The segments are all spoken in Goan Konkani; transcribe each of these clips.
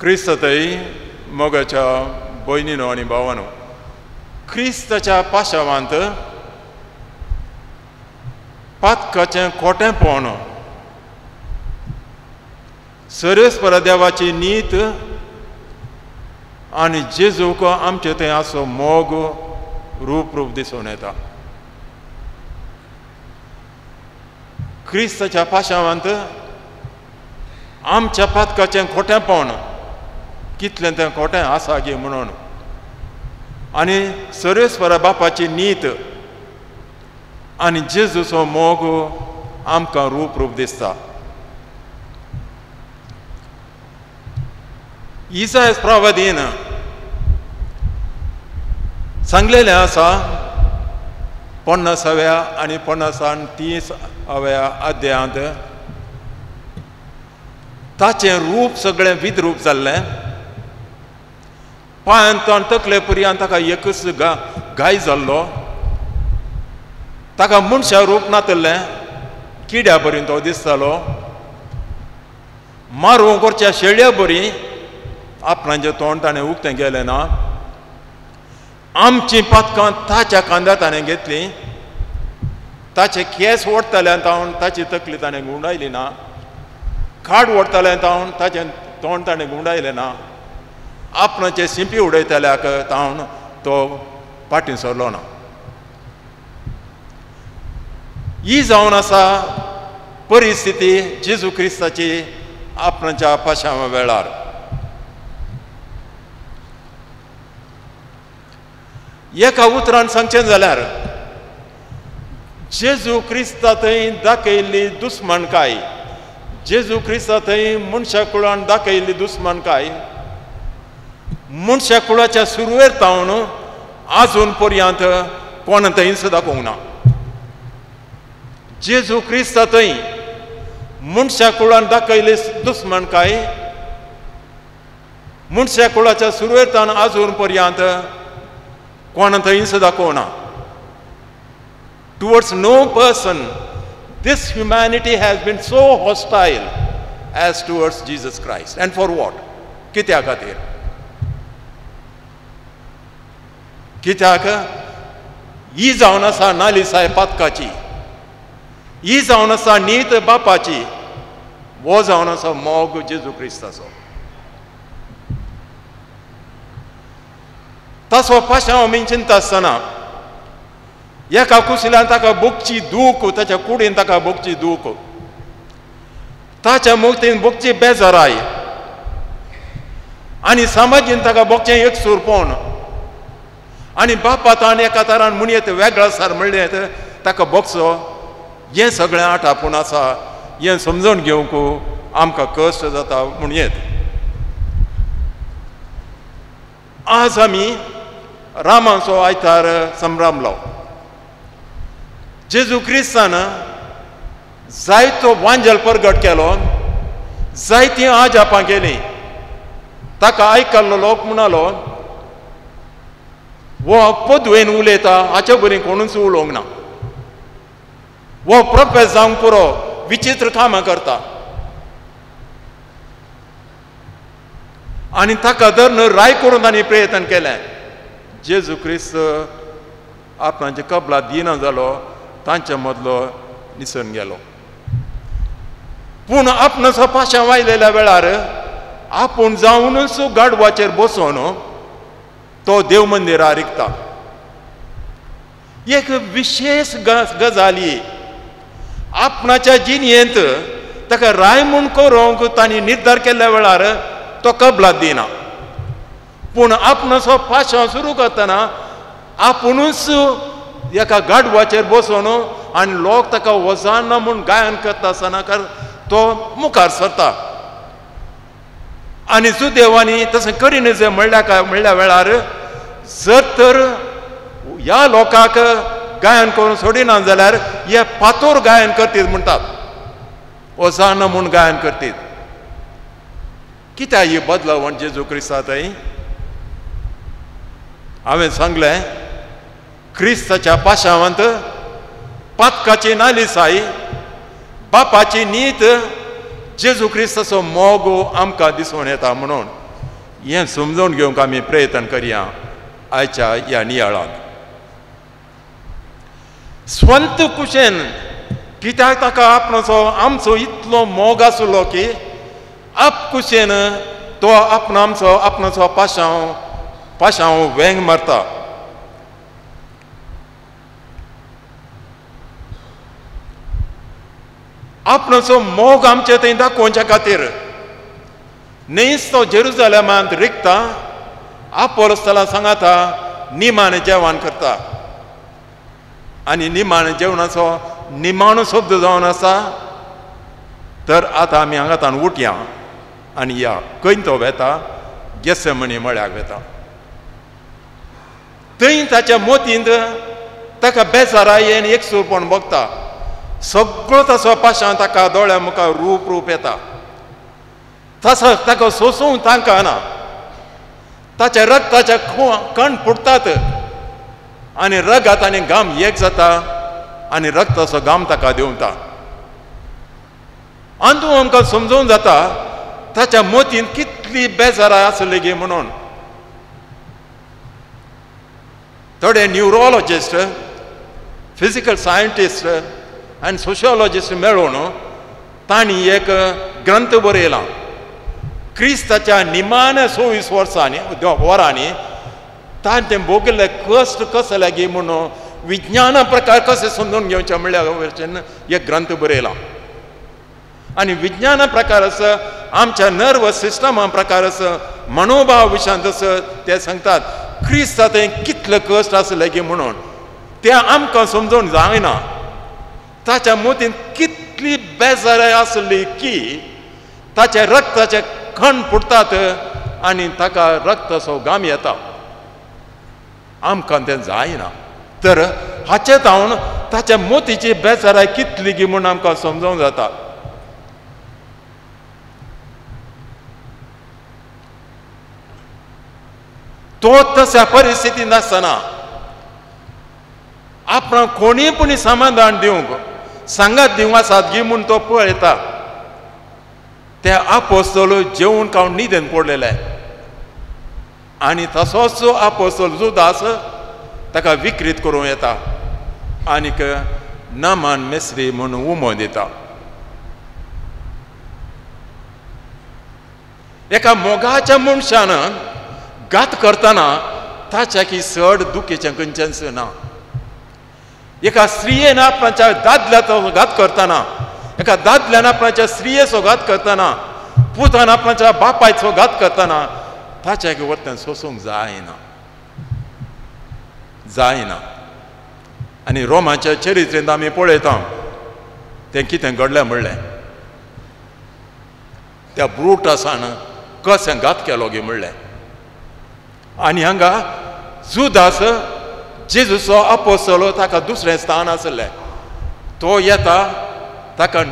क्रिस्तय मोगाच्या भयणीनो आनी भावानो, क्रिस्ताच्या पाशावांत पातकाचें खोटेंपण, सर्वेस्पर देवाची नीत आनी जेजूक आमचे थंय आसो मोग रूप रूप दिसून येता. क्रिस्ताच्या पाशावांत आमच्या पातकाचें खोटेंपण कितलें तें खोटें आसा गे म्हणून आनी सर्वेस्पर बापाची नीत आनी जेजूचो मोग आमकां रूप रूप दिसता. इसायास प्रवादीन सांगलेलें आसा 50व्या आनी 50-30व्या अध्यायांत ताचें रूप सगळें विद्रूप जाल्लें, पांयान तोंड तकले पर्यंत ताका एकच घाय जाल्लो, ताका मनशा रूप नातल्लें, किड्या बरी तो दिसतालो, मारूंक करच्या शेळ्या बरी आपणाचें तोंड ताणें उक्तें केलें ना. आमचीं पातकां ताच्या खांद्यार ताणें घेतलीं, ताचे केंस ओडटाले तावन ताची तकली ताणें गुंडायली ना, खाड ओडटाले तावन ताचें तोंड ताणें गुंडायलें ना, आपणाचे शिंपी उडयतल्याक तावन तो फाटीं सरलो ना. ही जावन आसा परिस्थिती जेजू क्रिस्ताची आपणाच्या पाशावा वेळार. एका उतरान सांगचें जाल्यार जेजू क्रिस्ता थंय दाखयल्ली दुस्मानकाय, जेजू क्रिस्ता थंय मनशा कुळान दाखयल्ली दुस्मानकाय मनशा कुळाच्या सुरवेर तावन आजून पर्यंत कोण थंयच दाखोवंक ना. जेजू क्रिस्ता थंय मनशा कुळान दाखयल्ली दुस्मानकाय मनशा कुळाच्या सुरवेर तावन आजून पर्यंत कोण थंयच दाखोवना. Towards no person this humanity has been so hostile as towards Jesus Christ. And for what? कित्या खातीर? कित्याक ही जावन आसा नालिसाय पातकाची, ही जावन आसा नीत बापाची, वो जावन आसा मोग जेजू क्रिस्ताचो. ताचो पाशांव आमी चिंता आसतना एका कुशिल्यान ताका भोगची दूख, ताच्या कुडीन ताका भोगची दूख, ताच्या मुक्तीन भोगची बेजाराय आनी समाजीन ताका भोगचें एक सुरपण आनी बापा ताण एका तरान म्हणयेत वेगळो सार म्हणलें ताका भोगचो, हें सगळें आठापूण आसा, हें समजून घेवंक आमकां कश्ट जाता म्हणयेत. आज आमी रामाचो आयतार संभ्रमलो. जेजू क्रिस्तान जायतो वांजल परगट केलो, जायतीं आजापां केलीं. ताका आयकल्लो लोक म्हणालो वो पदवेन उलयता, हाचे बरी कोणूच उलोवंक ना, वो प्रोफेस जावंक पुरो, विचित्र कामां करता. आनी ताका धरून राय करून तांणी प्रयत्न केलें. जेजू क्रिस्त आपणाचे कबला दिना जालो, तांच्या मदलो निसरून गेलो. पूण आपणाचो पाशां वायलेल्या वेळार आपूण जावनूच गाडवाचेर बसोवन तो देव मंदिरार रिगता. एक विशेश गजाली आपणाच्या जिणेंत ताका राय म्हूण करूंक तांणी निर्धार केल्ल्या वेळार तो कबलात दिना, पूण आपणाचो पाशां सुरू करतना आपुणूच एका गाडवाचेर बसोवन आनी लोक ताका वजाना म्हूण गायन करता आसतना तो मुखार सरता. आनी जुदेवांनी तशें करिना म्हणल्या म्हणल्या वेळार जर तर ह्या लोकांक गायन करून सोडिना जाल्यार हे पातोर गायन करतीत म्हणटात, वजाना म्हूण गायन करतीत. कित्याक ही बदलावण जेजू क्रिस्ता थंय? हांवें सांगलें क्रिस्ताच्या पाशावांत पातकाची नालिसाय, बापाची नीत, जेजू क्रिस्ताचो मोग आमकां दिसून येता म्हणून. हें समजून घेवंक आमी प्रयत्न करया आयच्या ह्या नियाळांत. स्वंत कुशेन कित्याक ताका आपणाचो आमचो इतलो मोग आसलो की आपकुशेन तो आपण आमचो आपणाचो पाशांव पाशांव वेंग मारता. आपणाचो मोग आमचे थंय दाखोवच्या खातीर न्हयच तो जेरुजालेमांत रिगता, आपोस्तलां सांगाता निमाणें जेवण करता आनी निमाणें जेवणाचो निमाणो शब्द जावन आसा तर आतां आमी हांगातान उठया आनी या. खंय तो वेता? गेसेमनी मळ्याक वेता. थंय ताच्या मोतींत ताका बेजाराय आनी एकसूरपण भोगता. सगळो ताचो पाशां ताका दोळ्या मुखार रूप रूप येता. तसो ताका सोसूंक तांकां ना. ताच्या रगताचे कण फुटतात आनी रगत आनी घाम एक जाता आनी रगताचो घाम ताका देंवता. अंदू आमकां समजून जाता ताच्या मोतीन कितली बेजाराय आसली गे म्हणून. थोडे न्युरोलॉजिस्ट, फिजिकल सायंटिस्ट आनी सोशियोलॉजिस्ट मेळून तांणी एक ग्रंथ बरयला. क्रिस्ताच्या निमाण्या 24 वर्सांनी वरांनी तांचे भोगिल्ले कश्ट कशे लागीं म्हणून विज्ञाना प्रकार कशें समजून घेवचें म्हणल्यार वचून एक ग्रंथ बरयला. आनी विज्ञाना प्रकार आसा, आमच्या नर्वस सिस्टमा प्रकार आसा, मनोभाव विशयांत आसा, ते सांगतात क्रिस्ता थंय कितले कश्ट आसले गी म्हणून. ते आमकां समजून जायना. ताच्या मोतीन कितली बेजाराय आसली की ताच्या रगताचे खण फुटतात आनी ताका रगताचो घाम येता. आमकां तें जायना. तर हाचे जावन ताच्या मोतीची बेजाराय कितली गी म्हूण आमकां समजूंक जाता. तो तशा परिस्थितींत आसतना आपणाक कोणीय पुणी समाधान दिवंक सांगात दिवंक आसात गी म्हूण तो पळयता. ते आपोस्तोल जेवण खावन न्हिदेन पडलेले आनी तसोच आपोस्तोल जुदास ताका विक्रीत करूं येता आनीक नामान मेसरी म्हूण उमो दिता. एका मोगाच्या मनशान घात करतना ताच्या की चड दुखीचें खंयचेंच ना. एका स्त्रियेन आपणाच्या दादल्याचो घात करतना, एका दादल्यान आपणाच्या स्त्रियेचो घात करतना, पुतान आपणाच्या बापायचो घात करतना ताच्या की वर्तन सोसूंक जायना जायना. आनी रोमाच्या चरित्रेंत आमी पळयता तें कितें घडलें म्हणलें त्या ब्रुटसान कशें घात केलो गी म्हणलें. आनी हांगा जुदास जेजूचो आपोस्तोल ताका दुसरें स्थान आसलें. तो येता ताका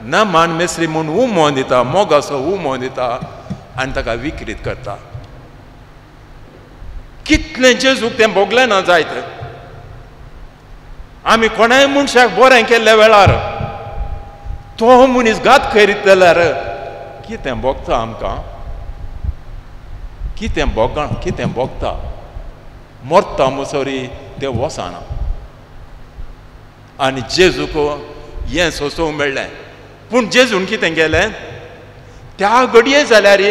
नमान मेसरी म्हूण उमो दिता, मोगाचो उमो दिता आनी ताका विक्रीत करता. कितलें जेजूक तें भोगलें ना जायत. आमी कोणाय मनशाक बरें केल्ल्या वेळार तो मनीस घात करीत जाल्यार कितें भोगता आमकां? कितें भोग कितें भोगता? मरता मुसरी तें वचना. आनी जेजूक हें सोसूंक मेळ्ळें. पूण जेजून कितें केलें? त्या घडये जाल्यार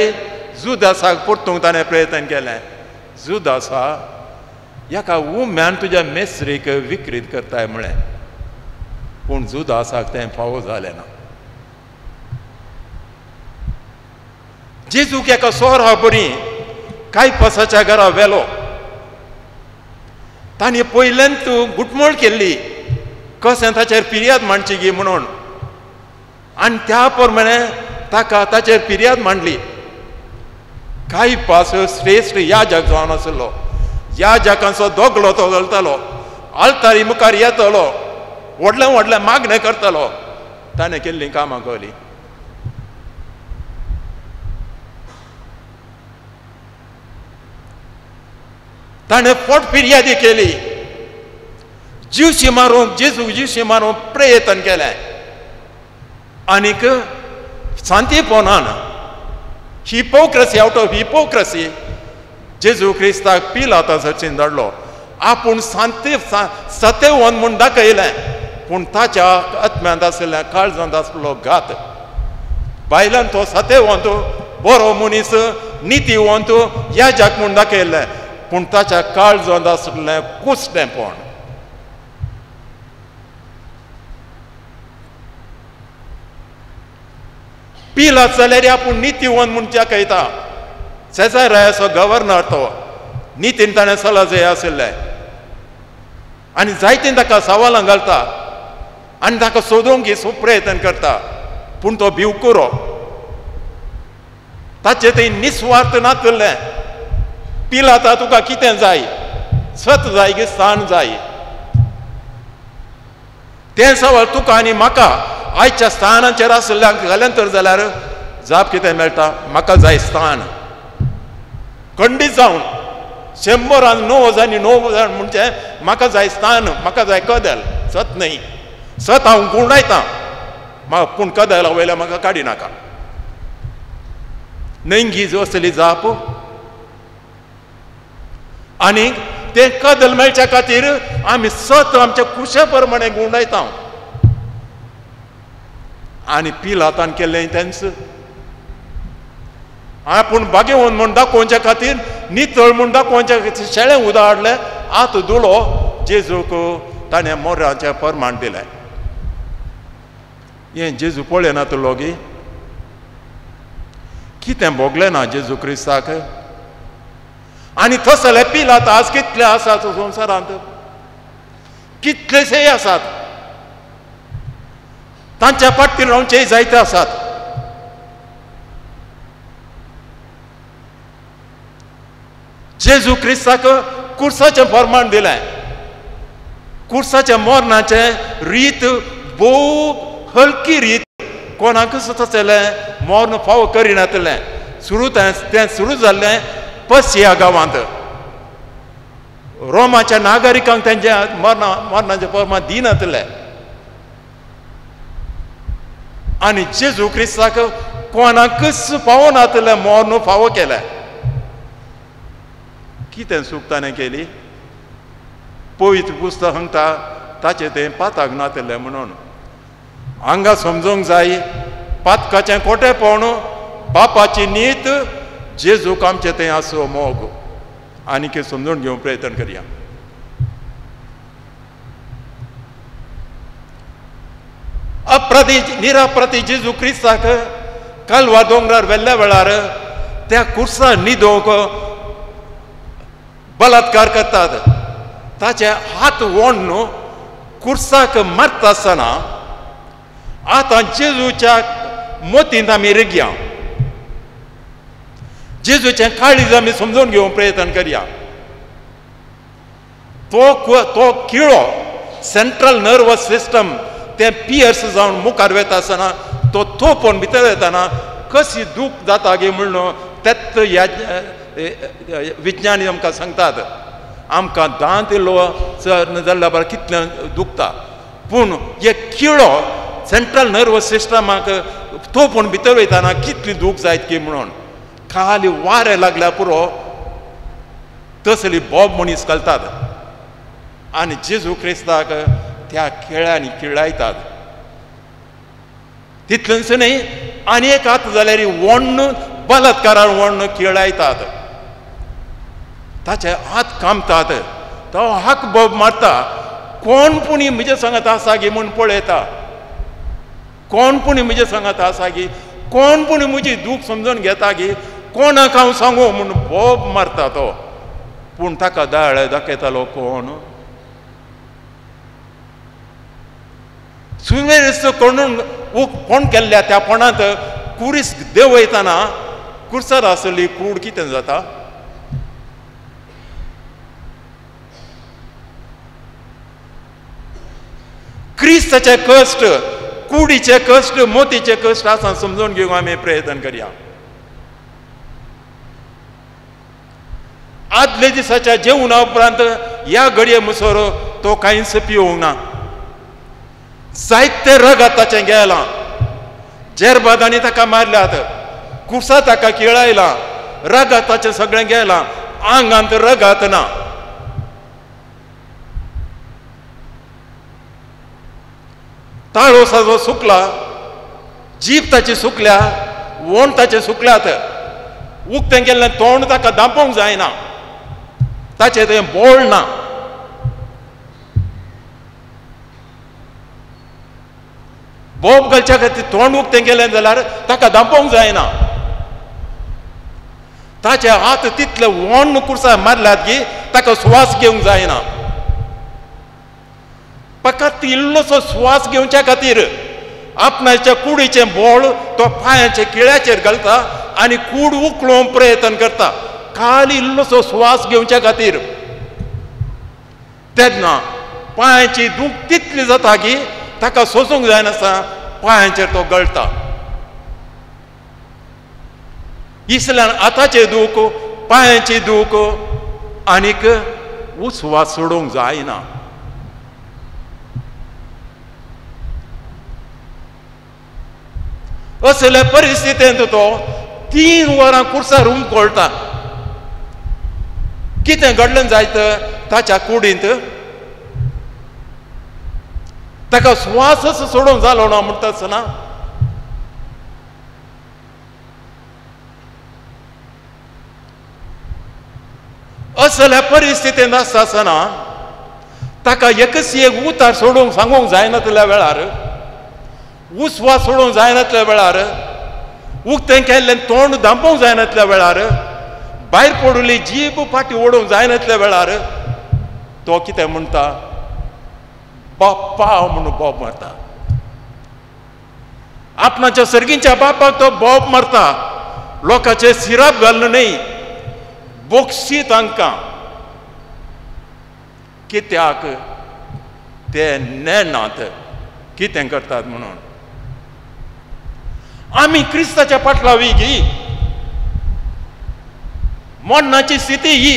जुदासाक परतूंक ताणें प्रयत्न केलें. जुदासा एका उम्यान तुज्या मेसरीक विक्रीत करताय म्हळें. पूण जुदासाक तें फावो जालें ना. जेजूक एका सोरा बरी कायपासाच्या घरा व्हेलो. तांणी पयल्यान घुटमळ केल्ली कशें ताचेर फिर्याद मांडची गी म्हणून आनी त्या प्रमाणे ताका ताचेर फिर्याद मांडली. कायपास श्रेश्ठ याजक जावन आसलो. याजकांचो दोगलो तो घालतालो, आल्तारी मुखार येतलो, व्हडलें व्हडलें मागणें करतालो. ताणें केल्लीं कामां कळ्ळीं. ताणें फोट फिर्यादी केली. जिवशी मारूंक जेजूक जिवशी मारूंक प्रयत्न केलें आनीक शांतीपणान हिपोक्रसी, आवट ऑफ हिपोक्रसी जेजू क्रिस्ताक पिलाता चर्चीन धाडलो. आपूण सांते सतेवन म्हूण दाखयलें, पूण ताच्या आत्म्यांत आशिल्ल्या काळजांत आसलो घात. बायलान तो सतेवंत, बरो मनीस, नितीवंत, याजक म्हूण दाखयलें, पूण ताच्या काळजांत आसलें कुसडेंपण. पिलात जाल्यार आपूण नितीवंत म्हूण दाखयता. सेजारायाचो गव्हर्नर तो, नितीन ताणें सलाजय आशिल्लें आनी जायतीन ताका सवालां घालता आनी ताका सोदूंक प्रयत्न करता, पूण तो भिवकुरो. ताचे थंय निस्वार्थ नातलें. पिलाता तुका कितें जाय, सत जाय की स्थान जाय? तें सवाल तुका आनी म्हाका आयच्या स्थानाचेर आशिल्ल्यांक घालें तर जाल्यार जाप कितें मेळटा? म्हाका जाय स्थान. खंडीत जावन 100 आनी 9 जाण म्हणजे म्हाका जाय स्थान, म्हाका जाय कदेल. सत न्हय, सत हांव गुंडायतां पूण कदेला वयल्या म्हाका काडी नाका. न्हय असली जाप. आनी तें कदेल मेळच्या खातीर आमी सत आमच्या खुशे प्रमाणे गुंडायता. आनी पिलातान केल्लें तेंच. आपूण बागेवन म्हूण दाखोवच्या खातीर, नितळ म्हूण दाखोवच्या खातीर शेळें उदक हाडलें, आत धुलो जेजूक ताणें मोराचें प्रमाण दिलें. हें जेजू पळयना तुलो गी? कितें भोगलें ना जेजू क्रिस्ताक? आनी तसले पिलात आज कितले आसात संवसारांत, कितलेशे आसात, तांच्या फाटल्यान रावचेय जायते आसात. जेजू क्रिस्ताक कुर्साचें प्रमाण दिलें. कुर्साच्या मरणाचें रीत भोव हलकी रीत, कोणाकूच तसलें मर्ण फावो करिनातलें. सुरू तें सुरू जाल्लें पसिया गांवांत. रोमाच्या नागरिकांक तेंचे मरणाचें प्रमाण दिनातलें. आनी जेजू क्रिस्ताक कोणाकूच फावो नातलें मर्ण फावो केलें. कितें चूक ताणें केली? पवित्र पुस्तक सांगता ताचें तें पाताक नातलें म्हणून. हांगा समजूंक जाय पातकाचें कोटेपण, बापाची नीत, जेजूक आमचें तें आसो मोग. आनी कितें समजून घेवंक प्रयत्न करया. अप्रती निराप्रती जेजू क्रिस्ताक कालवा दोंगरार व्हेल्ल्या वेळार त्या कुर्सा न्हिदोवंक बलात्कार करतात. ताचे हात ओडून कुर्साक मारता आसतना आतां जेजूच्या मोतींत आमी रिगया, जेजूचें काळीज आमी समजून घेवंक प्रयत्न करया. तो किळो सेंट्रल नर्वस सिस्टम तें पियर्स जावन मुखार वता आसतना तो तोपोवन भितर वतना कशी दूख जाता गे म्हणून तेच ह्या विज्ञानी आमकां सांगतात. आमकां दांत इल्लो जाल्ल्या बरें कितलें दुखता, पूण हे किळो सेंट्रल नर्वस सिस्टमाक तोपोवन भितर वयतना कितली दूख जायत की म्हणून खाली वारें लागल्या पुरो तसली बोब मनीस घालतात आनी जेजू क्रिस्ताक त्या खेळांनी किळायतात. तितलेंच न्हय, आनी एक हात जाल्यार वण्ण बलात्कारान वण्ण किळायतात, ताचे हात कामतात, तो हाक बोब मारता. कोण पुणी म्हजे सांगात आसा गी म्हूण पळयता, कोण पुणी म्हजे सांगात आसा गी, कोण पुणी म्हजी दूख समजून घेता गी, कोणाक हांव सांगू म्हूण बोब मारता तो. पूण ताका दाळ दाखयतालो कोण? सुवेर कोणून कोण केल्ल्या त्या फोंडांत कुरीस देंवयतना कुर्सार आसली कूड कितें जाता? क्रिस्ताचे कश्ट, कुडीचे कश्ट, मोतीचे कश्ट आसा समजून घेवंक आमी प्रयत्न करया. आदले दिसाच्या जेवणा उपरांत ह्या घडये मुसर तो कांयच पिवंक ना, जायते रगत ताचें गेलां, जेरबादांनी ताका मारल्यात, कुर्सा ताका किळायला, रगात ताचें सगळें गेलां, आंगांत रगात ना. ताळो साजो सुकला, जीब ताची सुकल्या, वोंठ ताचे सुकल्यात, उक्तें केल्लें तोंड ताका दांपोवंक जायना, ताचें तें बोळ ना. बोब घालच्या खातीर तोंड उक्तें केलें जाल्यार ताका दांपोवंक जायना. ताचे हात तितले वोंड कुर्सा मारल्यात की ताका श्वास घेवंक जायना. फकत इल्लोसो श्वास घेवच्या खातीर आपणाच्या कुडीचें बोळ तो पांयाच्या किळ्याचेर घालता आनी कूड उकळोवंक प्रयत्न करता, खाली इल्लोसो श्वास घेवच्या खातीर. तेन्ना पांयाची दूख तितली जाता की ताका सोसूंक जायनासतना पांयांचेर तो गळटा. इसल्यान हाताचें दूख, पांयाची दूख आनीक उस्वास सोडूंक जायना. असले परिस्थितींत तो 3 वरां कुर्सार हुमकळटा. कितें घडलें जायत ताच्या कुडींत, ताका श्वासच सोडूंक जालो ना म्हणटा आसतना असल्या परिस्थितींत आसता आसतना ताका एकच एक उतार सोडूंक सांगूंक जायनातल्या वेळार, उस्वास सोडूंक जायनातल्या वेळार, उक्तें केल्लें तोंड धांपोवंक जायनातल्या वेळार, भायर पडुली जीब फाटी ओडूंक जायनातल्या वेळार तो कितें म्हणटा, बाप्पा म्हणून बोब मारता. आपणाच्या सर्गींच्या बापाक तो बोब मारता. लोकांचे सिराप घालून न्हय, बोक्षी तांकां, कित्याक ते नेणात कितें करतात म्हणून. आमी क्रिस्ताच्या पाटलावी गी, मरणाची स्थिती ही,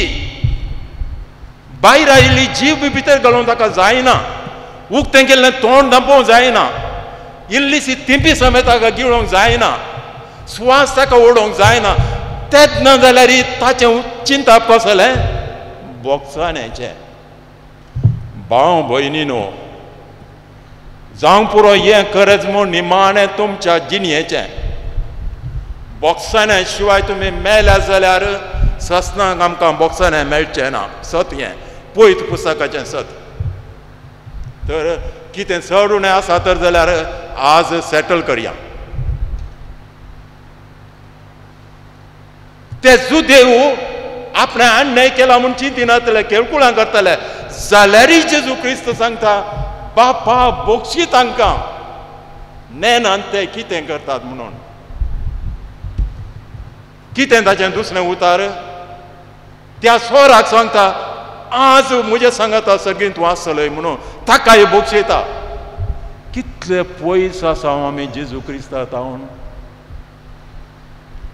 भायर आयिल्ली जीव भितर घालून ताका जायना, उक्तें केल्लें तोंड धांपोवंक जायना, इल्लीशी तिंपी समेत ताका गिळोवंक जायना, श्वास ताका ओडोवंक जायना. तेन्ना जाल्यार ताचें चिंताप कसलें बोगसाण्याचें. भाव भयणीनो, जावंक पुरो हें करज म्हूण निमाणें तुमच्या जिणयेचें. बोगसाण्या शिवाय तुमी मेल्या जाल्यार ससनाक आमकां बोगसाणें मेळचें ना. सत हें पयत पुस्तकाचें सत. तर कितें चड उणें आसा तर जाल्यार आज सेटल करया. ते जुदेव आपणें अन्याय केला म्हूण चिंतिनातले, केळकुळां करतले, जाल्यारय जेजू क्रिस्त सांगता, बापा बोक्षी तांकां, नेनान ते कितें करतात म्हणून. कितें ताचें दुसरें उतार त्या स्वराक सांगता, आज म्हजें सांगता सगळीं तूं आसतलय म्हणून ताकाय बोक्षयता. कितले पयस आसा आमी जेजू क्रिस्ता तावन,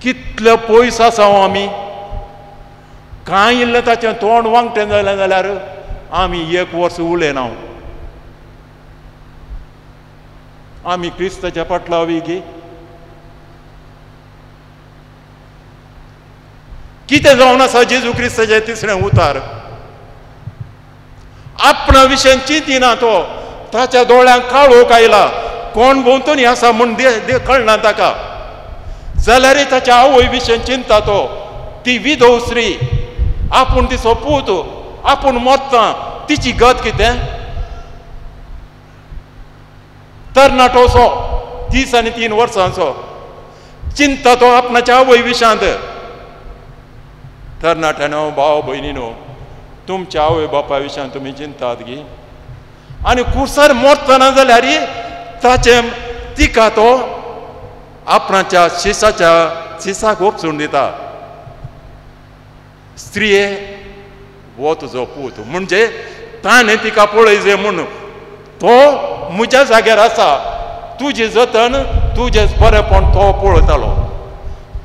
कितले पयस आसा आमी. कांय इल्लें ताचें तोंड वांगटें जालें जाल्यार आमी एक वर्स उलयना. आमी क्रिस्ताच्या पाटलावी गी. कितें जावन आसा जेजू क्रिस्ताचें तिसरें उतार, आपणा विशय चिंतिना तो, ताच्या दोळ्यांक काळोख आयला, कोण भोंवतणी आसा म्हूण कळना ताका. जाल्यारय ताच्या आवय विशय चिंता तो, ती विधव स्त्री, आपूण तिचो पूत, आपूण मरता, तिची गत कितें. तरणाटोसो 30 आनी 3 वर्सांचो चिंता तो आपणाच्या आवय विशांत. तरणाट्यानो, भाव भयणीनो, तुमच्या आवय बापा विशयान तुमी चिंतात गी. आनी कुर्सार मरतना जाल्यार ताचें तिका तो आपणाच्या शिसाच्या शिसाक वचून दिता. स्त्रिये हो तुजो पूत, म्हणजे ताणें तिका पळयजे म्हूण तो म्हज्या जाग्यार आसा, तुजें जतन तुजें बरेंपण तो पळयतालो.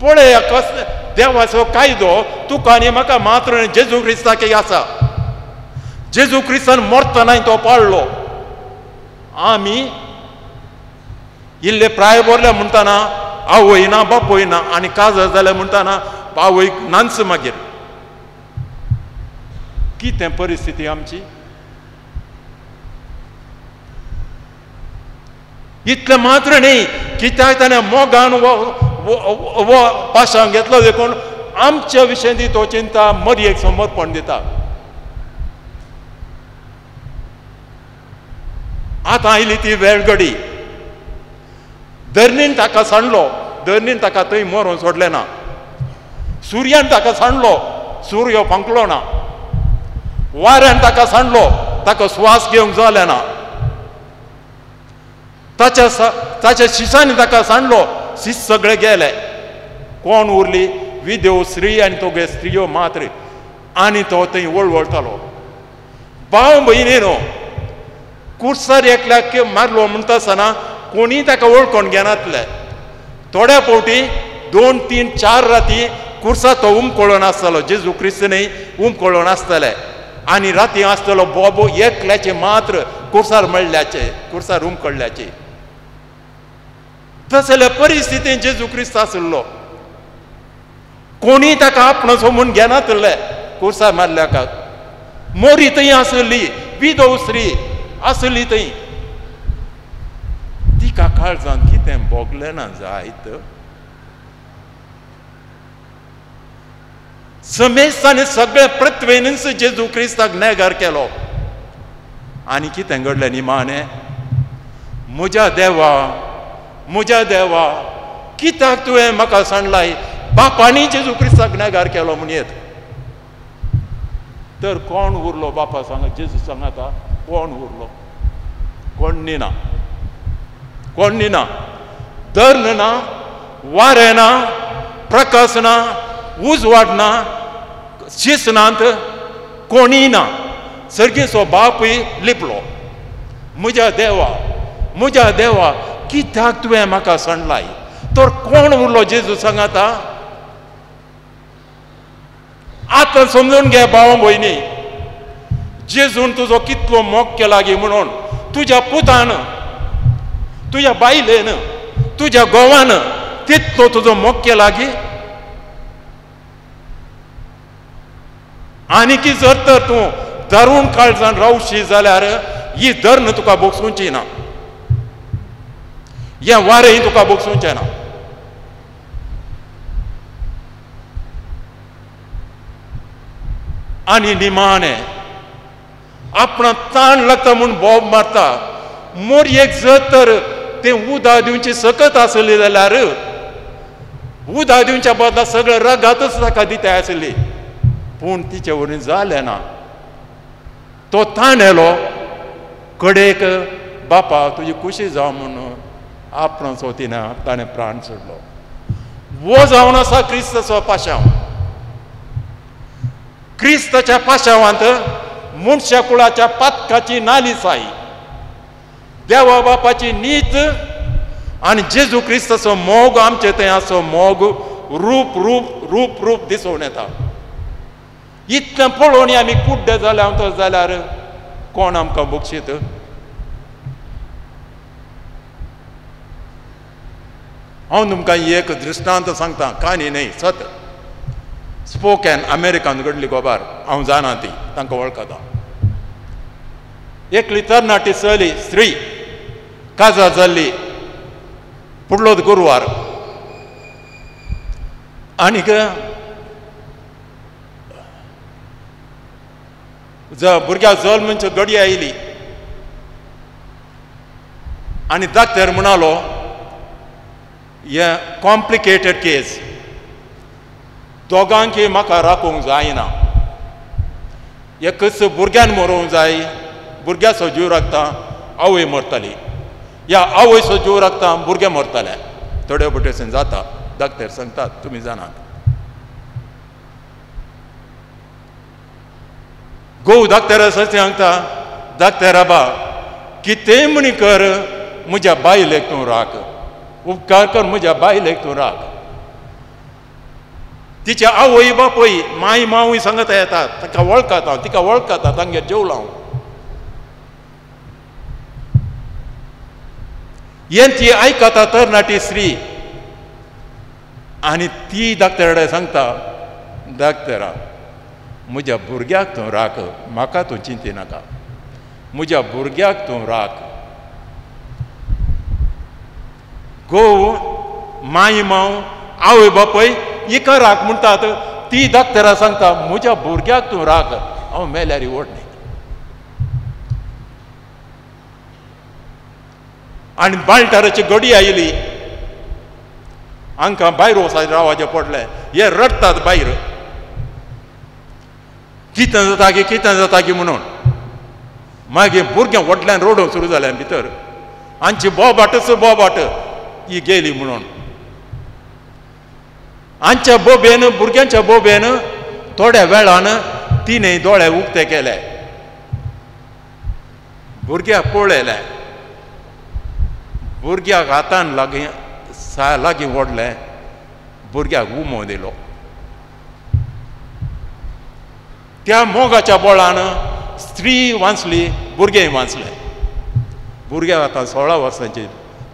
पळया कसलें देवाचो कायदो तुका आनी म्हाका मात्र जेजू क्रिस्ताक आसा. जेजू क्रिस्तान मरतनाय तो पाळ्ळो. आमी इल्ले प्राय भरले म्हणटना आवय ना बापूय ना आनी काजार जालें म्हणटाना आवयक नाच. मागीर कितें परिस्थिती आमची? इतलें मात्र न्ही, कित्याक ताणें मोगान वो पाशांव घेतलो देखून आमच्या विशयांनी तो चिंता मरयेक समर्पण दिता. आतां आयली ती वेळ घडी. धरणीन ताका सांडलो, धरणीन ताका थंय मरोन सोडलें ना. सुर्यान ताका सांडलो, सूर्य फांकलो ना. वाऱ्यान ताका सांडलो, ताका श्वास घेवंक जालें ना. ताच्या ताच्या शिसांनी ताका सांडलो, शीस सगळे गेले. कोण उरली? विदेव स्त्री आनी तोगे स्त्रियो मात्र. आनी तो थंय वळवळटालो. भाव भयणी न्हू, कुर्सार एकल्याक मारलो म्हणटा आसतना कोणीय ताका वळखून घेनातले. थोड्या फावटी 2 3 4 राती कुर्सा तो उमकळून आसतालो, जेजू क्रिस्त न्ही उमकळून आसतले. आनी राती आसतलो बोबो एकल्याचे मात्र कुर्सार मेळ्ळ्याचे, कुर्सार उमकळ्ळ्याचे. तसल्या परिस्थितीन जेजू क्रिस्त आशिल्लो. कोणीय ताका आपणाचो म्हूण घेनातले कुर्सार मारल्या. मोरी थंय आसली, विधव स्त्री आसली थंय. तिका काळजान कितें भोगलें ना जायत. समेस्तांनी सगळे पृथ्वेनच जेजू क्रिस्ताक नेगार केलो. आनी कितें घडलें निमाणें? म्हज्या देवा, म्हज्या देवा, कित्याक तुवें म्हाका सांडलाय? बापांनी जेजू क्रिस्ताक नेगार केलो म्हूण येत. तर कोण उरलो बापा सांगा? जेजू सांगाता कोण उरलो? कोण ना, कोण ना. धर्ण ना, वारें ना, प्रकाश ना, उजवाड ना, शीस नात, कोणीय ना. सर्गेचो बापूय लिपलो. म्हज्या देवा, म्हज्या देवा, कित्याक तुवें म्हाका सांडलाय? तर कोण उरलो जेजू सांगाता? आतां समजून घे भाव भयणी, जेजून तुजो कितलो मोग केला गी म्हणून तुज्या पुतान, तुज्या बायलेन, तुज्या घोवान तितलो तुजो मोग केला गी. आनी की जर तर तूं दारून काळजान रावशी जाल्यार ही धर्ण तुका भोगसुची ना, हें वारेंय तुका भोगसुचें ना. आनी निमाणें आपणा ताण लागता म्हूण बोब मारता. मोरयेक जर तर तें उदक दिवची सकत आसली जाल्यार उदक दिवच्या बदला सगळें रगातच ताका दिता आसली. पूण तिचे वरवीं जालें ना. तो ताण येलो कडेक, बापा तुजी खुशी जावं म्हूण आपणाचो तिणें ताणें प्राण सोडलो. वो जावन आसा क्रिस्ताचो पाशांव. क्रिस्ताच्या पाशांवांत मनशा कुळाच्या पातकाची नालिसाय, देवा बापाची नीत आनी जेजू क्रिस्ताचो मोग आमचे थंय आसो मोग रूप रूप रूप रूप दिसून येता. इतलें पळोवन आमी कुड्डे जाले तर जाल्यार कोण आमकां बक्षीत? हांव तुमकां एक दृश्टांत सांगता, काणी न्हय, सत. स्पोकॅन अमेरिकान घडली गोबार, हांव जाणा ती, तांकां वळखता. एकली तरणाटी चली स्त्री काजार जाल्ली फुडलोच गुरवार. आनीक भुरग्याक जल्म म्हणचे घडी आयली आनी डॉक्टर म्हणालो हें कॉम्प्लिकेटेड केस, दोगांकय म्हाका राखूंक जायना. एकच भुरग्यान मरोवंक जाय, भुरग्याचो जीव राखता आवय मरताली, या आवयचो जीव राखता भुरगें मरतालें. थोडे बटेसून जाता, डॉक्टर सांगतात तुमी जाणात. घोव डॉक्टर आसा सांगता, डॉक्टर आबा कितेंय म्हणी कर, म्हज्या बायलेक तूं राख, उपकार कर म्हज्या बायलेक तूं राख. तिच्या आवय बापूय माय मावूय सांगता येता, ताका वळखता, तिका वळखता, तांगेर जेवला हांव. हें ती आयकता तरणाटी स्त्री आनी ती डाक्टरा सांगता, डाक्टरा म्हज्या भुरग्याक तूं राख, म्हाका तूं चिंती नाका, म्हज्या भुरग्याक तूं राख. घोव माय माव आवय बापय हिका राख म्हणटात, ती डाक्टरा सांगता म्हज्या भुरग्याक तूं राख, हांव मेल्यार व्हड न्ही. आनी बाळटाराची घडी आयली, हांकां भायर वचपाचें रावचें पडलें. हे रडटात भायर, कितें जाता की कितें जाता की म्हणून. मागीर भुरगें व्हडल्यान रडोवंक सुरू जालें भितर, आमची बोबाटच बोबाट ही गेली म्हणून. आमच्या बोबेन भुरग्यांच्या बोबेन थोड्या वेळान तिणें दोळे उक्ते केले, भुरग्याक पळयलें, भुरग्याक हातान लागीं लागीं ओडलें, भुरग्याक उमो दिलो. त्या मोगाच्या बळान स्त्री वांचली, भुरगेंय वांचलें. भुरग्याक आतां 16 वर्सांचे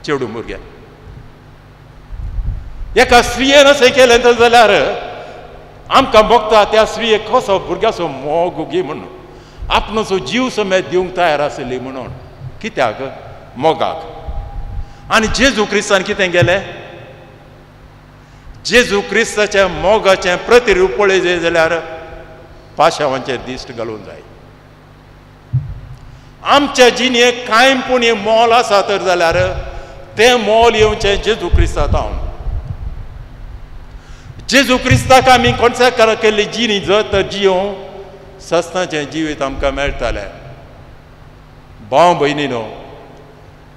चेडूं भुरगें. एका स्त्रियेन अशें केलें तर जाल्यार आमकां भोगता त्या स्त्रियेक कसो भुरग्याचो मोग गी म्हणून, आपणाचो जीव समेत दिवंक तयार आसली म्हणून. कित्याक? मोगाक. आनी जेजू क्रिस्तान कितें केलें? जेजू क्रिस्ताच्या मोगाचें प्रतिरूप पळयलें जाल्यार पाशावांचेर दिश्ट घालूंक जाय. आमच्या जिणेक कांय पूण मोल आसा तर जाल्यार तें मोल येवचें जेजू क्रिस्ता जावन. जेजू क्रिस्ताक आमी कोणसाकार केल्ली जिणी जर तर जियों सस्नाचें जिवीत आमकां मेळटालें. भाव भयणीनो,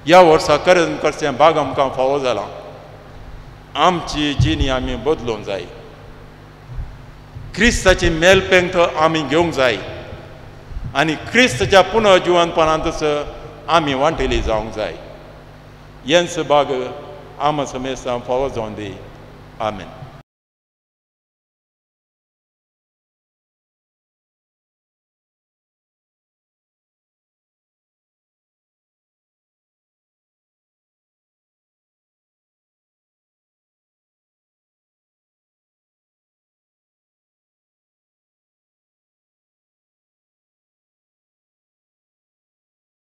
ह्या वर्सा करन करचें भाग आमकां फावो जालां. आमची जिणी आमी बदलूंक जाय, क्रिस्ताची मेलपेंत आमी घेवंक जाय आनी क्रिस्ताच्या पुनर्जिवनपणांतच आमी वांटेली जावंक जाय. हेंच भाग आमा समेस्तां फावो जावन दी. आमेन.